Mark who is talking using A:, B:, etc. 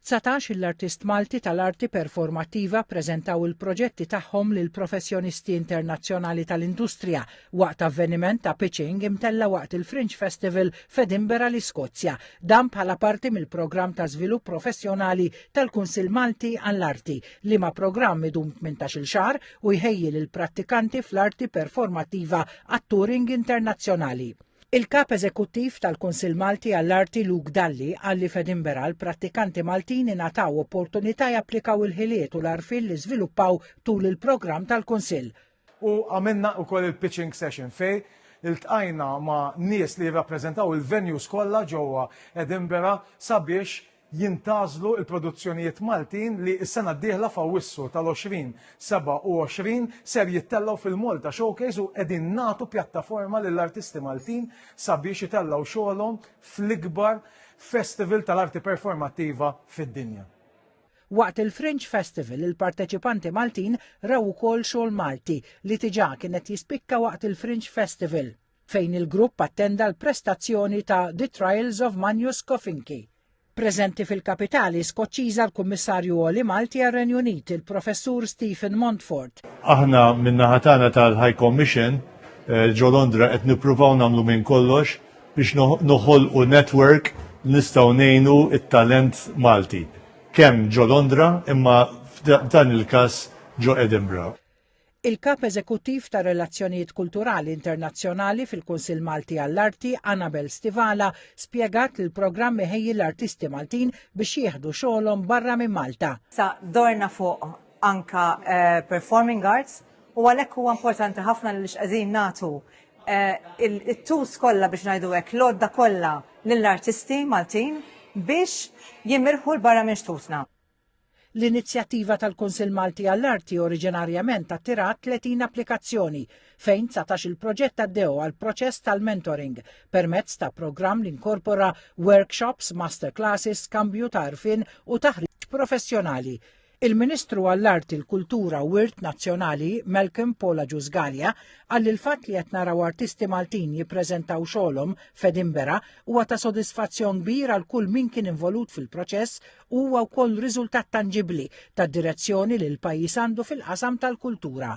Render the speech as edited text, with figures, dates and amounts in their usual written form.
A: 19 il-artist Malti tal-arti performattiva ppreżentaw il-proġetti tagħhom lil professjonisti internazzjonali tal-industrija waqt avveniment ta' pitching imtella' waqt il-Fringe Festival f'Edinburgh l-Iskozja. Dan bħala parti mill-programm ta' żvilupp professjonali tal-Kunsill Malti għall-Arti, liema programm idum 18-il xahar u jħejji lill-prattikanti fl-arti performattiva għat-touring internazzjonali. Il-Kap Eżekuttiv tal-Kunsill Malti għall-Arti Luke Dalli qal li f'Edinburgh l-prattikanti Maltin ingħataw opportunità japplikaw il-ħiliet u l-għarfien li żviluppaw tul il-programm tal-Kunsill.
B: U għamilna wkoll il-pitching session fejn iltqajna ma' nies li jirrappreżentaw il-venues kollha ġewwa Edinburgh sabiex jintgħażlu l-produzzjonijiet Maltin li s-sena d-dieħla f'Awwissu tal-2027 ser jittellgħu fil-Malta Showcase u qegħdin nagħtu pjattaforma lill-artisti Maltin sabiex itellgħu xogħolhom fl-ikbar festival tal-arti performattiva fid-dinja.
A: Waqt il-Fringe Festival il-parteċipanti Maltin raw ukoll xogħol Malti li diġà kien qed jispikka waqt il-Fringe Festival, fejn il-grupp attenda l-prestazzjoni ta' The Trials of Magnus Kofinki. Preżenti fil-kapitali Skoċċiża l-Kummissarju Għoli Malti għar-Renju Unit, il-Professur Stephen Montfort.
C: Aħna min-naħa tagħna tal-High Commission eh, ġo Londra qed nippruvaw nagħmlu minn kollox biex noħolqu network li nistgħu ngħinu it-talent Malti. Kemm ġo Londra imma f'dan il-każ ġo Edinburgh.
A: Il-Kap Eżekuttiv tar-Relazzjonijiet Kulturali Internazzjonali fil-Kunsill Malti għall-Arti, Annabel Stivala, spjegat li l-programm iħejji l-artisti Maltin biex jieħdu xogħolhom barra minn Malta.
D: Sa dorna fuq anka eh, performing arts u għalhekk huwa importanti ħafna li x'qegħdin nagħtu eh, il-tools kollha biex ngħidu hekk, l-għodda kollha lill-artisti Maltin biex jimirħu l-barra minn xtutna.
A: L-inizjattiva tal-Kunsill Malti għall-Arti oriġinarjament attirat 30 applikazzjoni, fejn 19-il proġett għaddew għall-proċess tal-mentoring permezz ta' programm li nkorpora workshops, masterclasses, skambju ta' għarfien u taħriġ professjonali. Il-Ministru għall-Arti, l-Kultura u Wirt Nazzjonali, Malcolm Paul Agius Galea, qal li l-fatt li qed naraw artisti Maltin jippreżentaw xogħolhom f'Edinburgh huwa ta' sodisfazzjon kbir għal kull min kien involut fil-proċess u huwa wkoll riżultat tanġibbli tad-direzzjoni li l-pajjiż għandu fil-qasam tal-kultura.